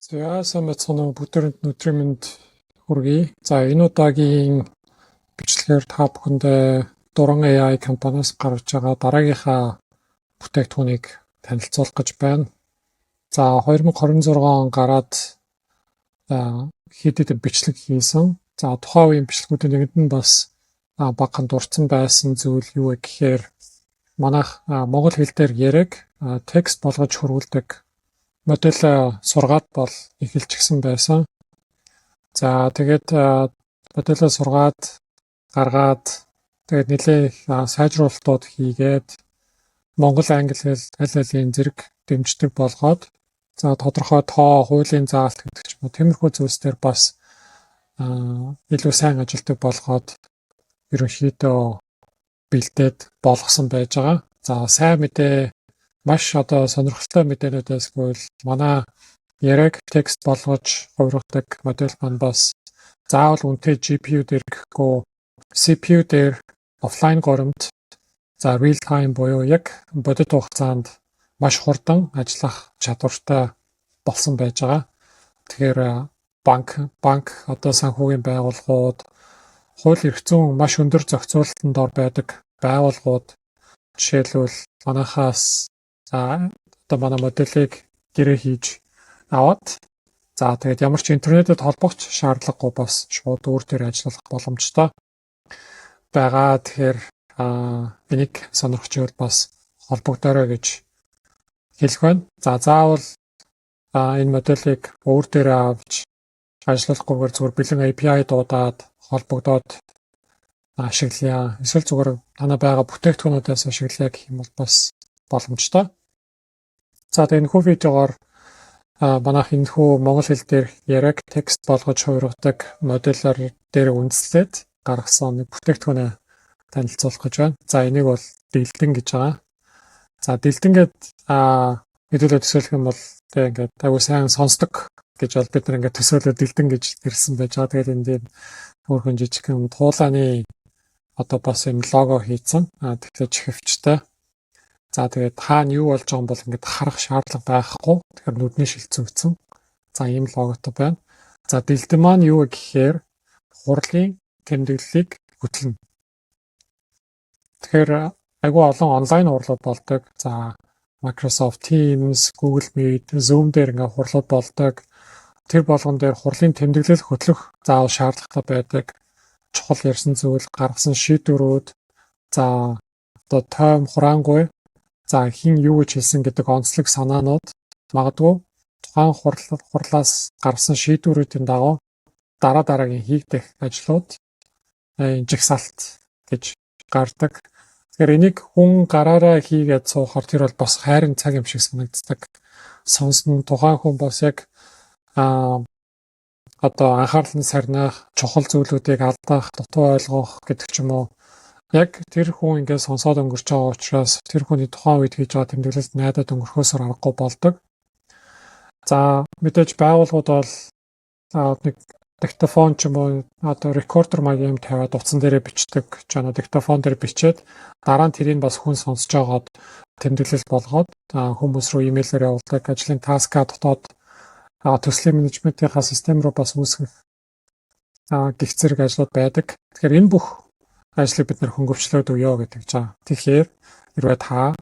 За, сайн байцгаана уу, бүгдээрэнд нь өдрийн мэнд хүргэе. За, энэ удаагийн бичлэгээр та бүхэндээ Дуран AI компаниас гаргаж байгаа дараагийнхаа бүтээгдэхүүнийг танилцуулах гэж байна. За, 2026 он гараад хэд хэдэн бичлэг хийсэн. За, тухайн үеийн бичлэгүүдийн нэгэнд нь бас багахан дурдсан байсан зүйл юу вэ гэхээр манайх монгол хэл дээр яриаг текст болгож хөрвүүлдэг модель сургаад бол эхэлчихсэн байсан. За, тэгээд модель сургаад гаргаад, тэгээд нэлээд их сайжруулалтууд хийгээд, монгол, англи хэл аль алийн зэрэг дэмждэг болгоод, за, тодорхой тоо, хуулийн заалт гэдэг ч юм уу, тиймэрхүү зүйлс дээр бас илүү сайн ажилладаг болгоод ерөнхийдөө бэлдээд болгосон байж байгаа. За, сайн мэдээ, маш одоо сонирхолтой мэдээнүүдээс гэвэл манай яриаг текст болгож хувиргадаг модель маань бас заавал үнэтэй GPU дээр гэхгүй, CPU дээр офлайн горимд, за, real time буюу яг бодит хугацаанд маш хурдан ажиллах чадвартай болсон байж байгаа. Тэгэхээр банк, одоо санхүүгийн байгууллагууд, хууль эрх зүйн маш өндөр зохицуулалтанд ор байдаг байгууллагууд жишээлбэл манайхаас, за, одоо манай моделийг гэрээ хийж аваад, за, тэгээд ямар ч интернетэд холбох шаардлагагүй бас шууд өөр дээр ажиллах боломжтой байгаа. Тэгэхээр энийг сонирхож байвал бас холбогдоорой гэж хэлэх байна. За, заавал энэ моделийг өөр дээр авч ажиллахгүйгээр зүгээр бэлэн API дуудаад холбогдоод ашиглая. Эсвэл зүгээр танаа байгаа бүтээгдэхүүнүүдээс ашиглая гэх юм бол бас боломжтой. За, тэгээд энэхүү видеогоор манайх энэхүү монгол хэл дээр яриаг текст болгож хувиргадаг моделоор дээр үндэслээд гаргасан нэг бүтээгдэхүүнээ танилцуулах гэж байна. За, энийг бол Дэлдэн гэж байгаа. За, Дэлдэн гээд хэдүүлээ төсөөлөх юм бол тэг ингээд аягүй сайн сонсдог гэж бол бид нар ингээд төсөөлөөд Дэлдэн гэж ирсэн байж байгаа. Тэгээд энэ дээр өөрхөн жижигхэн туулааны одоо бас юм лого хийцэн. Тэгэхээр чихвчтэй. За, тэгээд хаана юу болж байгаа юм бол ингээд харах шаардлага байхгүй. Тэгэхээр нүдний шилцэн. За, ийм логотой байна. За, Дэлдэн маань юу вэ гэхээр хурлын тэмдэглэлийг хөтлөнө. Тэгэхээр аягүй олон онлайн хурлууд болдог. За, Microsoft Teams, Google Meet, Zoom дээр ингээ хурлууд болдог. Тэр болгон дээр хурлын тэмдэглэл хөтлөх заавал шаардлагатай байдаг. Чухал ярьсан зүйл, гаргасан шийдвэрүүд, за, одоо тойм хураангуй, за, хэн юу гэж хэлсэн гэдэг онцлог санаанууд, магадгүй тухайн хурлаас гаргасан шийдвэрүүдийн дагуу дараа дараагийн хийгдэх ажлууд, жагсаалт гэж гардаг. Тэгэхээр энийг хүн гараараа хийгээд суухаар тэр бол бас хайрын цаг юм шиг санагддаг. Сонсон тухайн хүн бас яг одоо анхаарал нь сарнах, чухал зүйлүүдийг алдах, дутуу ойлгох гэдэг ч юм уу. Яг тэр хүн ингээд сонсоод өнгөрч байгаа учраас тэр хүний тухайн үед хийж байгаа тэмдэглэлд найдаад өнгөрөхөөсөр аргагүй болдог. За, мэдээж байгууллагууд бол нэг диктофон ч юм уу, одоо рекордер маяг юм тавиад утсан дээрээ бичдэг, ч одоо диктофон дээр бичээд, дараа нь тэрийг бас хүн сонсож байгаад тэмдэглэл болгоод хүмүүс рүү имэйлээр явуулдаг, ажлын task аа дотоод төслийн менежментийнхаа систем рүү бас үүсгэх гэх зэрэг ажлууд байдаг. Тэгэхээр энэ бүх ажлыг бид нар хөнгөвчлөөд өгье гэдэг жаа. Тэгэхээр хэрвээ та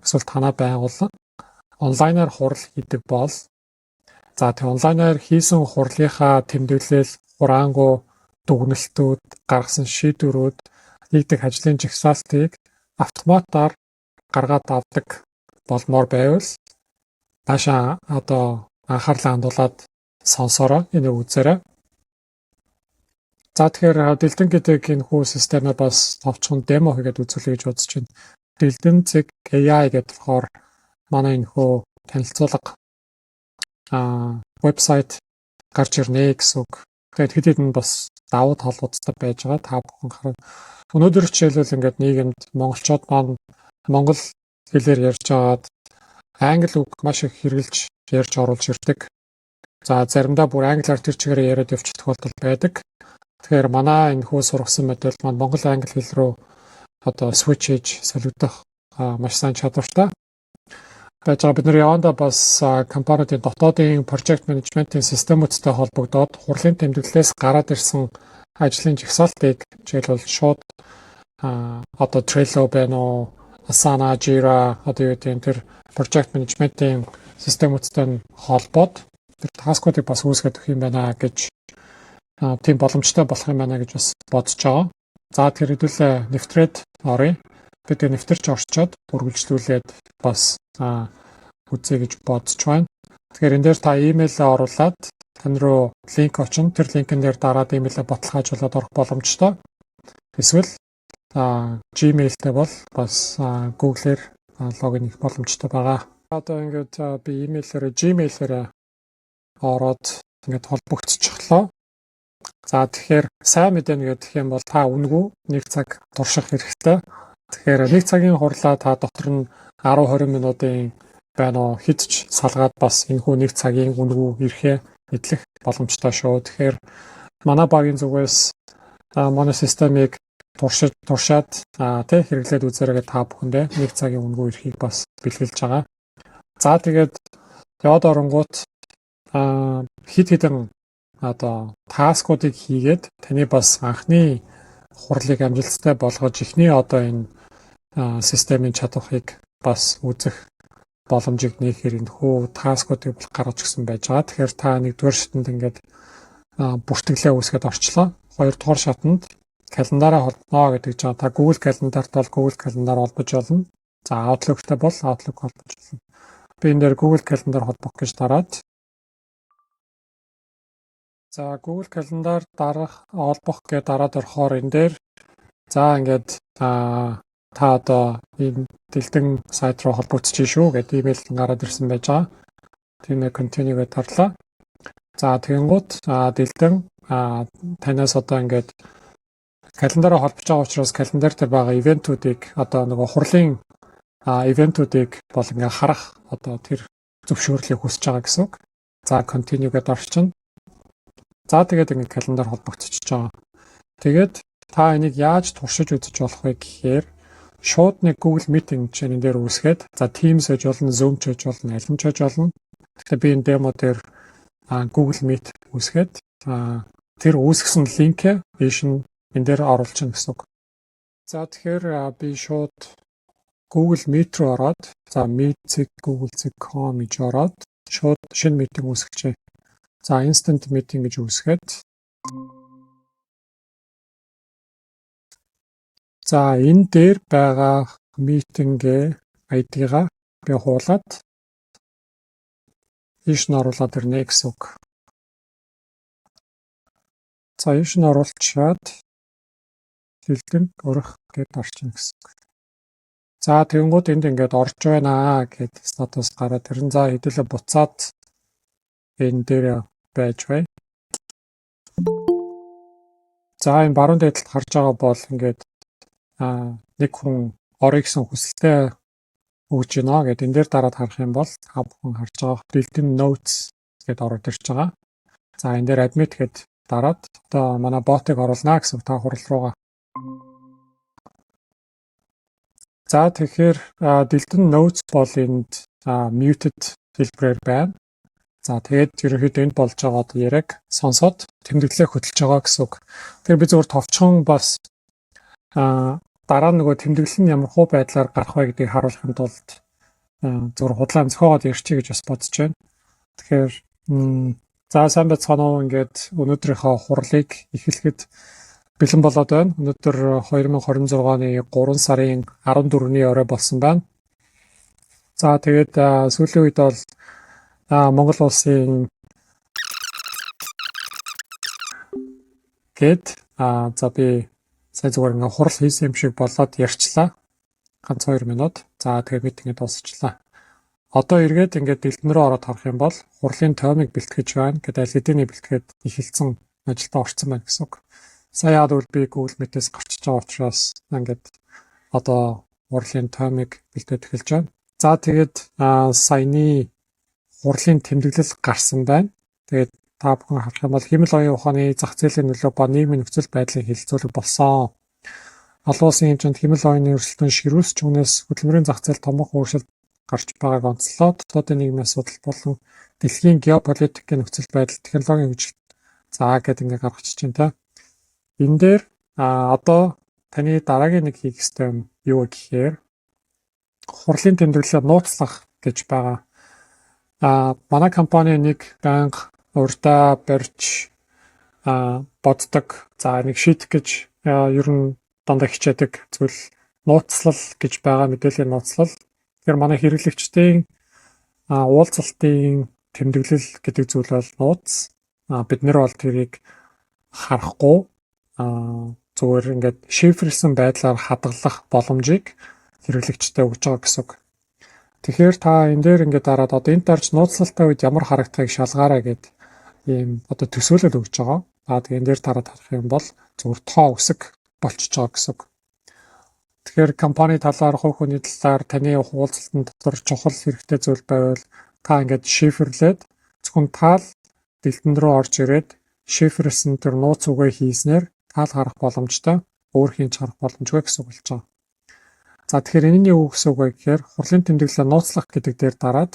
эсвэл танай байгууллага онлайнаар хурал хийдэг бол, за, тэг онлайнаар хийсэн хурлынхаа тэмдэглэл, хураангуй, дүгнэлтүүд, гаргасан шийдвэрүүд, хийгдэх ажлын жагсаалтыг автоматар гаргаад авдаг болмоор байвал наашаа одоо анхаарлаа хандуулад сонсороо, энийг үзээрэй. За, тэгэхээр Дэлдэн гэдэг энэ хүү системээ бас товчхон демо хийгээд үзүүлье гэж бодож байна. Дэлдэн.AI гэдэг болохоор манай энэ хүү танилцуулга вебсайт гарч ирнэ гэсэн үг. Тэгээд хэд хэдэн бас давуу талуудтай байж байгаа. Та бүхэн харна. Өнөөдөр жишээлбэл ингээд нийгэмд монголчууд маань монгол хэлээр ярьж байгаад англи үг маш их хэрэглэж ярьж оруулж ирдэг. За, заримдаа бүр англиар тэр чигээр яриад явчих тохиолдол байдаг. Тэгэхээр манай энэ хүү сургасан модель маань монгол, англи хэл рүү одоо switch хийж солигдох маш сайн чадвартай. Байж байгаа. Бид нар явандаа бас компаниудын дотоодын project management-ийн системүүдтэй холбогдоод хурлын тэмдэглэлээс гараад ирсэн ажлын жагсаалтыг, жишээлбэл, шууд одоо Trello байна уу, Asana, Jira, одоо юу гэдэг, тэр project management-ийн системүүдтэй холбоод тэр task уудыг бас үүсгээд өгөх юм байна гэж, тийм боломжтой болох юм байна гэж бас бодож байгаа. За, тэр хэдүүлээ нэвтрээд оръё. Бид нэвтэрч орчоод үргэлжлүүлээд бас үзье гэж бодож байна. Тэгэхээр энэ дээр та имэйлээ оруулаад тань руу линк очино. Тэр линкэн дээр дараад имэйлээ баталгаажуулаад орох боломжтой. Эсвэл Gmail-тэй бол бас Google-ээр login хийх боломжтой байгаа. Одоо ингээд би имэйлээрээ, Gmail-ээр ороод ингээд холбогдчихлоо. За, тэгэхээр сайн мэдээ гэдэг юм бол та үнэгүй нэг цаг турших хэрэгтэй. Тэгэхээр нэг цагийн хурлаа та дотор нь 10 20 минутын байна уу, хэд ч салгаад бас энэхүү нэг цагийн үнэгүй эрхээ эдлэх боломжтой шүү. Тэгэхээр манай багийн зүгээс манай системийг туршиж туршаад тий хэрэглээд үзээрэй та бүхэндээ нэг цагийн үнэгүй эрхийг бас бэлгэлж байгаа. За, тэгээд яваад оронгуут хэд хэдэн одоо task уудыг хийгээд таны бас анхны хурлыг амжилттай болгож, эхний одоо энэ системийн чадварыг бас үзэх боломжийг нээхээр энэхүү task уудыг бол гаргаж өгсөн байж байгаа. Тэгэхээр та нэгдүгээр шатанд ингээд бүртгэлээ үүсгээд орчлоо. Хоёрдугаар шатанд календараа холбоно гэдэг чинь та Google календарт бол Google календар холбож болно. За, Outlook-тай бол Outlook холбож болно. Би энэ дээр Google календар холбох гэж дараад, за, Google календар дарах, холбох гэж дараад орохоор энэ дээр, за, ингээд та одоо энэ Дэлдэн сайт руу холбогдож шүү гэдэг имэйл гараад ирсэн байж байгаа. Тийм ээ, continue гэж дарлаа. За, тэгэнгүүт Дэлдэн танаас одоо ингээд календараа холбож байгаа учраас календар дээр байгаа event үүдийг, одоо нөгөө хурлын event үүдийг бол ингээ харах одоо тэр зөвшөөрлийг хүсэж байгаа гэсэн үг. За, continue гэдээ орчихно. За, тэгээд ингээ календар холбогдчихож байгаа. Тэгээд та энийг яаж туршиж үзэж болох вэ гэхээр шууд нэг Google Meeting чинь энэ дээр үүсгээд, за, Teams гэж болно, Zoom ч гэж болно, аль нь ч гэж болно. Тэгэхээр би энэ демо дээр Google Meet үүсгээд, тэр үүсгэсэн линкээ ийш нь энэ дээр оруулчихна гэсэн үг. За, тэгэхээр би шууд Google Meet руу ороод, за, meet.google.com гэж ороод шууд шинэ meeting үүсгэжээ. За, instant meeting гэж үүсгээд, за, энэ дээр байгаа meeting-гээ ID-га би хуулаад ийш нь оруулаад ирнэ гэсэн үг. За, ийш нь оруулчаад Дэлдэн өрөх гэд орчихно гэсэн үг. За, тэгэнгүүт энд ингээд орж байна гэд статус гараад ирэн. За, хэдүүлээ буцаад энэ дээр байж бай. За, энэ баруун дээд талд харж байгаа бол ингээд нэг хүн орё гэсэн хүсэлтээ өгж байна гэд энэ дээр дараад харах юм бол та бүхэн харж байгаа Дэлдэн notes гэд ороод ирж байгаа. За, энэ дээр admit гэд дараад одоо манай ботыг оруулнаа гэсэн та хурал руугаа. За, тэгэхээр Дэлдэн notes бол энд muted хэлбэрээр байна. За, тэгээд ерөнхийдөө энд болж байгаа одоо яриаг сонсоод тэмдэглэлээ хөтөлж байгаа гэсэн үг. Тэгэхээр би зөвхөн товчхон бас дараа нь нөгөө тэмдэглэл нь ямар хуу байдлаар гарах вэ гэдгийг харуулахын тулд зөвхөн худлаа зохиогоод ярьчих гэж бас бодож байна. Тэгэхээр, за, сайн байцгаана уу, ингээд өнөөдрийнхөө хурлыг эхлэхэд бэлэн болоод байна. Өнөөдөр 2026 оны 3 сарын 14-ний орой болсон байна. За, тэгээд сүүлийн үед бол Монгол улсын гээд, за, би сая зүгээр ингээ хурал хийсэн юм шиг болоод ярьчлаа. Ганц 2 минут. За, тэгээд meeting ээ дуусчлаа. Одоо эргээд ингээд Дэлдэн рүү ороод харах юм бол хурлын тоймыг бэлтгэж байна гэдэг, аль хэдийн бэлтгээд эхэлсэн, ажилдаа орсон байна гэсэн үг. Сая яад үл би Google Meet-ээс гарчиж байгаа учраас ингээд одоо хурлын тоймыг бэлдээд эхэлж байна. За, тэгээд саяны хурлын тэмдэглэл гарсан байна. Тэгээд та бүхэн харах юм бол хиймэл оюун ухааны зах зээлийн нөлөө ба нийгмийн нөхцөл байдлын хэлэлцүүлэг болсон. Олон улсын хэмжээнд хиймэл оюуны өрсөлдөөн ширүүсч үүнээс хөдөлмөрийн зах зээл томоохон өөрчлөлт гарч байгааг онцлоо. Дотоодын нийгмийн асуудал болон дэлхийн геополитикийн нөхцөл байдал, технологийн хөгжил за гэдэг ингээ гаргачих чинь та. Энэ дээр одоо таны дараагийн нэг хийх ёстой юм юу вэ гэхээр хурлын тэмдэглэлээ нууцлах гэж байгаа. Манай компани нэг байнга урдаа барьж боддог. За, нэг шийдэх гэж ер нь дандаа хичээдэг зүйл нууцлал гэж байгаа, мэдээллийн нууцлал. Тэгэхээр манай хэрэглэгчдийн уулзалтын тэмдэглэл гэдэг зүйл бол нууц. Бид нар бол тэрийг харахгүй, зүгээр ингээд шифрлсэн байдлаар хадгалах боломжийг хэрэглэгчдэд өгж байгаа гэсэн үг. Тэгэхээр та энэ дээр ингээд дараад, одоо энд дарж нууцлалтай үед ямар харагдахыг шалгаарай гэд ийм одоо төсөөлөл өгж байгаа. За, тэгээ энэ дээр дараад харах юм бол зүгээр тоо үсэг болчихж байгаа гэсэн үг. Тэгэхээр компани талаар, хувь хүний талаар таны уулзалтын дотор чухал хэрэгтэй зүйл байвал та ингээд шифрлээд, зөвхөн та л дэлтэн рүү орж ирээд шифрлсэн тэр нууц үгээ хийснээр та л харах боломжтой, өөр хэн ч харах боломжгүй гэсэн үг болж байгаа. За, тэгэхээр энэ нь юу гэсэн үг вэ гэхээр хурлын тэмдэглэлээ нууцлах гэдэг дээр дараад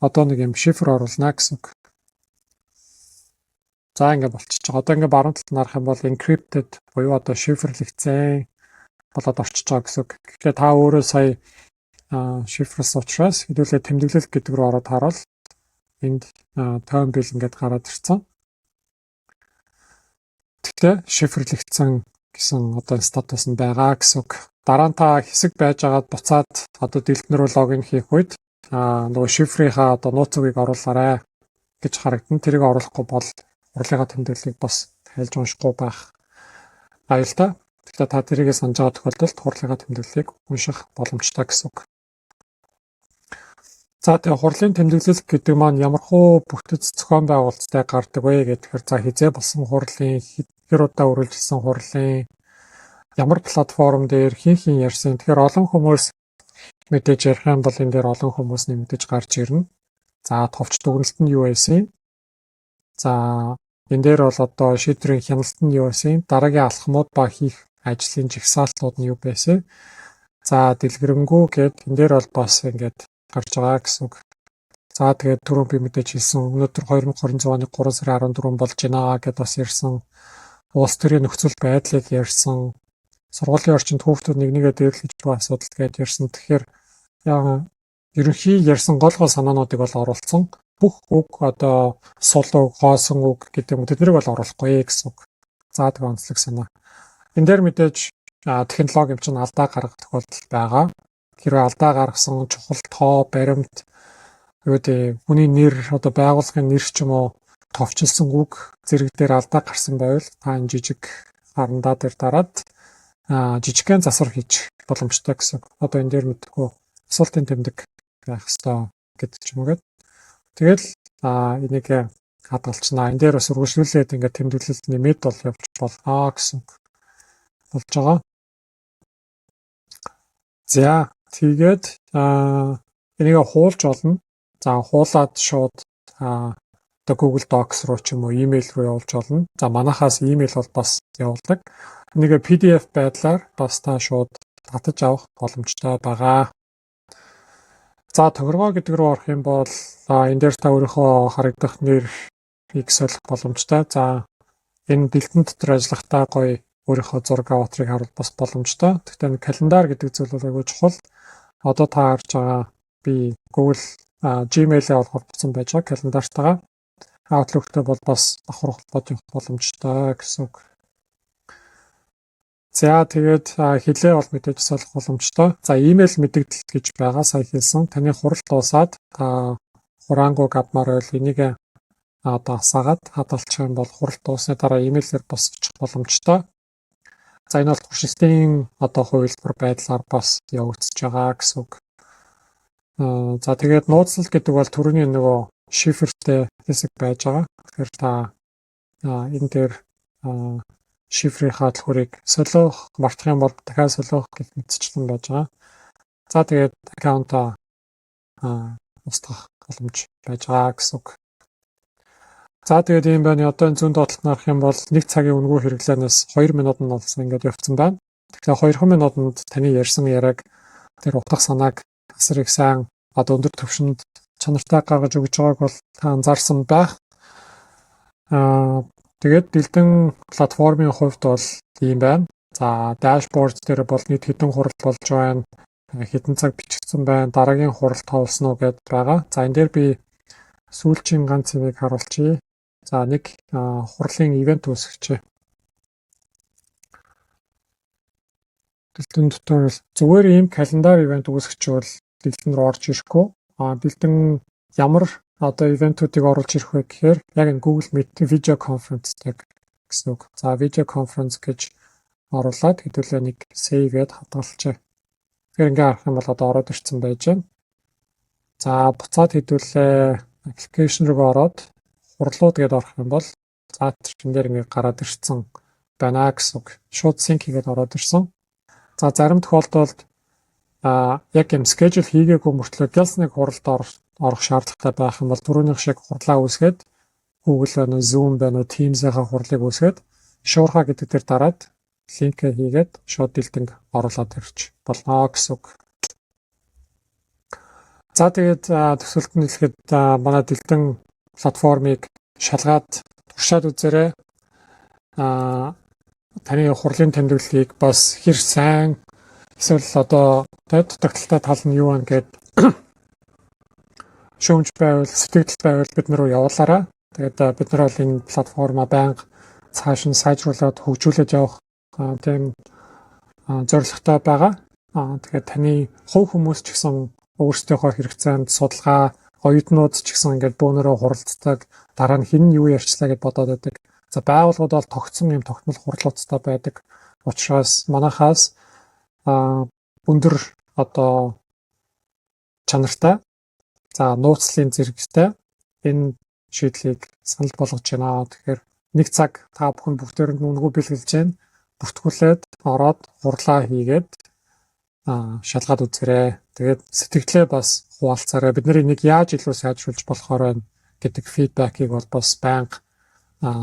одоо нэг юм шифр оруулна гэсэн үг. За, ингэ болчихж байгаа. Одоо ингээ баруун талд нь харах юм бол encrypted буюу одоо шифрлэгдсэн болоод орчиж байгаа гэсэн үг. Гэхдээ та өөрөө сая шифрлсан учраас хэдүүлээ тэмдэглэл гэдэг рүү ороод харуул энд тойм бил ингээд гараад ирсэн. Гэхдээ шифрлэгдсэн гэсэн одоо статус нь байгаа гэсэн үг. Дараа нь та хэсэг байж байгаад буцаад одоо дэлтэн рүү login хийх үед нөгөө шифрийнхаа одоо нууц үгийг оруулаарай гэж харагдана. Тэрийг оруулахгүй бол хурлынхаа тэмдэглэлийг бас тайлж уншихгүй байх аюултай. Тэгэхээр та тэрийг санаж байгаа тохиолдолд хурлынхаа тэмдэглэлийг унших боломжтой гэсэн үг. За, тэгээ хурлын тэмдэглэл гэдэг маань ямархуу бүтэц зохион байгуулалттай гардаг вэ гэхээр, за, хэзээ болсон хурлын, хэр удаа үргэлжилсэн хурлын, ямар платформ дээр хэн хэн ярьсан. Тэгэхээр олон хүмүүс мэдээж ярих юм бол энэ дээр олон хүмүүс нэмэгдэж гарч ирнэ. За, товч дүгнэлт нь юу байсан? За, энэ дээр бол одоо шийдвэрийн хяналт нь юу байсан? Дараагийн алхмууд ба хийх ажлын жагсаалтууд нь юу байсан? За, дэлгэрэнгүй гэд энэ дээр бол бас ингээд гарч байгаа гэсэн үг. За, тэгээд түрүүн би мэдээж хэлсэн, өнөөдөр 2026 оны 3 сарын 14 болж байна гэд бас ярьсан. Улс төрийн нөхцөл байдлыг ярьсан. Сургуулийн орчинд хүүхдүүд нэг нэгээ дээрлэж буй асуудал гээд ярьсан. Тэгэхээр ерөнхий ярьсан гол гол санаануудыг бол оруулсан. Бүх үг, одоо сул үг, хоосон үг гэдэг юм, тэднийг бол оруулахгүй гэсэн үг. За, тэгээ онцлог санаа. Энэ дээр мэдээж технологи юм чинь алдаа гаргах тохиолдол байгаа. Хэрвээ алдаа гаргасан чухал тоо, баримт, юу гэдэг, хүний нэр, одоо байгууллагын нэр ч юм уу, товчилсон үг зэрэг дээр алдаа гарсан байвал та энэ жижиг харандаа дээр дараад жижигхэн засвар хийж боломжтой гэсэн. Одоо энэ дээр мэдгүй асуултын тэмдэг байх ёстой гэдэг ч юм уу гээд. Тэгэл энийг хадгалчихнаа. Энэ дээр бас үргэлжлүүлээд ингээд тэмдэглэлд нэмээд бол явж болно гэсэн болж байгаа. За, тэгээд энийг хуулж болно. За, хуулаад шууд одоо Google Docs руу ч юм уу, email руу явуулж болно. За, манайхаас email бол бас явуулдаг. Энийг PDF байдлаар бас та шууд татаж авах боломжтой байгаа. За, тохиргоо гэдэг рүү орох юм бол энэ дээр та өөрийнхөө харагдах нэрийг солих боломжтой. За, энэ дэлтэн дотор ажиллахдаа гоё өөрийнхөө зураг аватарыг харуул бас боломжтой. Гэхдээ календар гэдэг зүйл бол айгүй чухал. Одоо та харж байгаа, би Google Gmail-ээ бол холбогдсон байж байгаа календартайгаа. Outlook-тэй бол бас давхар холбоод явах боломжтой гэсэн үг. За, тэгээд хэлээ бол мэдээж солих боломжтой. За, имэйл мэдэгдэл гэж байгаа, сая хэлсэн. Таны хурал дуусаад та хураангуйг авмаар байвал энийг одоо асаагаад хадгалчих юм бол хурал дууссаны дараа имэйлээр бас очих боломжтой. За, энэ бол туршилтын одоо хувилбар байдлаар бас явагдаж байгаа гэсэн үг. За, тэгээд нууцлал гэдэг бол түрүүний нөгөө шифртэй хэсэг байж байгаа. Тэгэхээр та энэ дээр шифрийнхаа түлхүүрийг солиох, мартах юм бол дахиад солиох гэх мэтчлэн байж байгаа. За, тэгээд account аа устгах боломж байж байгаа гэсэн үг. За, тэгээд ийм байна. Одоо энэ зүүн доод талд нь харах юм бол 1 цагийн үнэгүй хэрэглээнээс 2 минут нь болсон ингээд явцсан байна. Тэгэхээр 2 минутанд таны ярьсан яриаг, тэр утга санааг асар их сайн одоо өндөр түвшинд чанартай гаргаж өгч байгааг бол та анзаарсан байх. Тэгээд Дэлдэн платформын хувьд бол ийм байна. За, dashboard дээр бол нийт хэдэн хурал болж байна, хэдэн цаг бичигдсэн байна, дараагийн хурал тоолсон уу гэдээ байгаа. За, энэ дээр би сүүлчийн ганц юмыг харуулчихъя. За, нэг хурлын event үүсгэжээ. Дэлдэн дотор зүгээр ийм calendar event үүсгэчихвэл Дэлдэн рүү орж ирэхгүй. Дэлдэн ямар одоо event үүдийг оруулж ирэх вэ гэхээр яг энэ Google Meet video conference-тэй гэсэн үг. За, video conference гэж оруулаад хэдүүлээ нэг save гээд хадгалчихъя. Тэгэхээр ингээ харах юм бол одоо ороод ирсэн байж байна. За, буцаад хэдүүлээ application руу ороод хурлууд гэдээ орох юм бол за, тэрэн дээр ингээ гараад ирсэн байна гэсэн үг. Шууд sync хийгээд ороод ирсэн. За, зарим тохиолдолд яг юм schedule хийгээгүй мөртлөө гялс нэг хуралд орох шаардлагатай байх юм бол түрүүнийх шиг хурлаа үүсгээд, Google байна уу, Zoom байна уу, Teams-ийн хурлыг үүсгээд шуурхаа гэдэг дээр дараад link ээ хийгээд шууд Дэлдэнг оруулаад ирч болно гэсэн үг. За, тэгээд төсөлт нь хэлэхэд манай Дэлдэн платформыг шалгаад туршаад үзээрэй. Таны хурлын тэмдэглэлийг бас хэр сайн эсвэл одоо дутагдалтай тал нь юу вэ гэд шүүмж байвал, сэтгэгдэл байвал бид нар руу явуулаарай. Тэгээд бид нар бол энэ платформаа байнга цааш нь сайжруулад, хөгжүүлээд явах тийм зорилготой байгаа. Тэгээд таны хувь хүмүүс ч гэсэн өөрсдийнхөө хэрэгцээнд судалгаа, оюутнууд ч гэсэн ингээд бөөнөрөө хуралддаг, дараа нь хэн нь юу ярьчлаа гэд бодоод байдаг. За, байгууллагууд бол тогтсон юм тогтмол хурлуудтай байдаг учраас манайхаас өндөр одоо чанартай, за, нууцлалын зэрэгтэй энэ шийдлийг санал болгож байна. Тэгэхээр нэг цаг та бүхэн бүгдээрэнд үнэгүй бэлгэлж байна. Бүртгүүлээд ороод хурлаа хийгээд шалгаад үзээрэй. Тэгээд сэтгэгдлээ бас хуваалцаарай. Бид нар энийг яаж илүү сайжруулж болохоор байна гэдэг feedback ийг бол бас байнга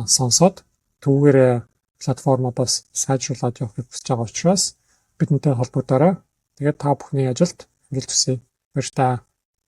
сонсоод түүгээрээ платформоо бас сайжруулад явахыг хүсэж байгаа учраас бидэнтэй холбогдоорой. Тэгээд та бүхний ажилд амжилт хүсье. Баяртай.